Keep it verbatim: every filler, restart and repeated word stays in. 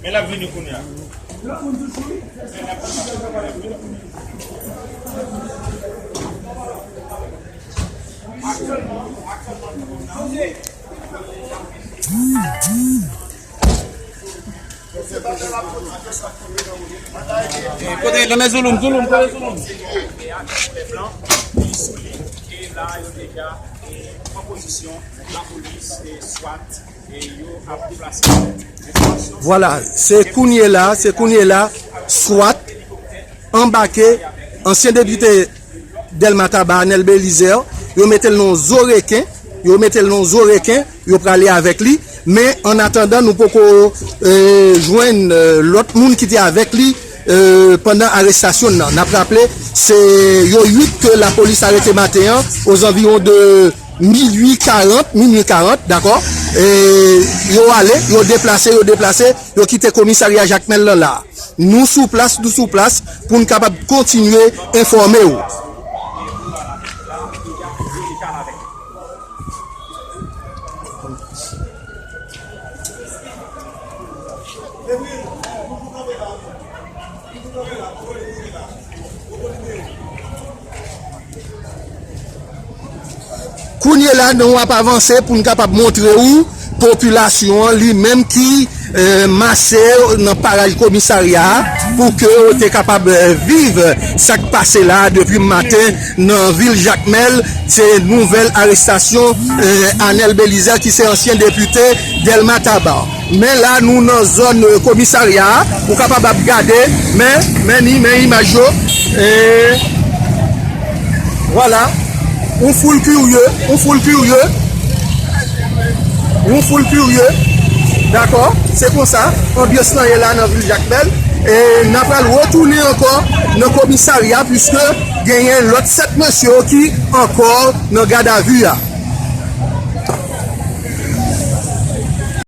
Men l ap vini kounye a. Kote, nan men Zouloum, Zouloum, kote Zouloum? Lè blan, li souliye ke la, yo deja, e, pran pozisyon, lapolis, e, swat, e, yo ap deplase. Vwala, se kounye la, se kounye la, swat anbake ansyen depite Dèlma Taba, Anèl Belizaire, yo mete l nan zo reken, yo mete l nan zo reken, yo prale avèk li. Men, an atandan, nou poko, e, jwenn, e, lòt moun ki te avèk li, e, pandan arestasyon nan. N ap raple, se yo uit ke lapolis arete maten an, ozanviwon de minui karant, minui karant, dakò? E yo ale, yo deplase, yo deplase, yo kite komisarya Jakmèl lan la. Nou sou plas, nou sou plas pou n kapab kontinye enfòme w. Kounye la, nou ap avanse pou n kapab montre w popilasyon an li menm ki, e, mache nan paraj komisarya a pou ke yo te kapab, e, viv sa k pase la depi maten nan vil Jakmèl. Se nouvèl arestasyon, e, Anèl Belizaire ki se ansyen depite Dèlma Taba. Men la, nou nan zòn, e, komisarya a. Ou kapab ap gade, men, men ni, men imaj yo. E, vwala. Yon foul kirye, yon foul kirye. Yon foul kirye. Dakò? Se konsa anbyans lan ye la nan vil Jakmèl. E n a pral retounen ankò nan komisarya, piske genyen lòt sèt mesye yo ki ankò nan gadavi a.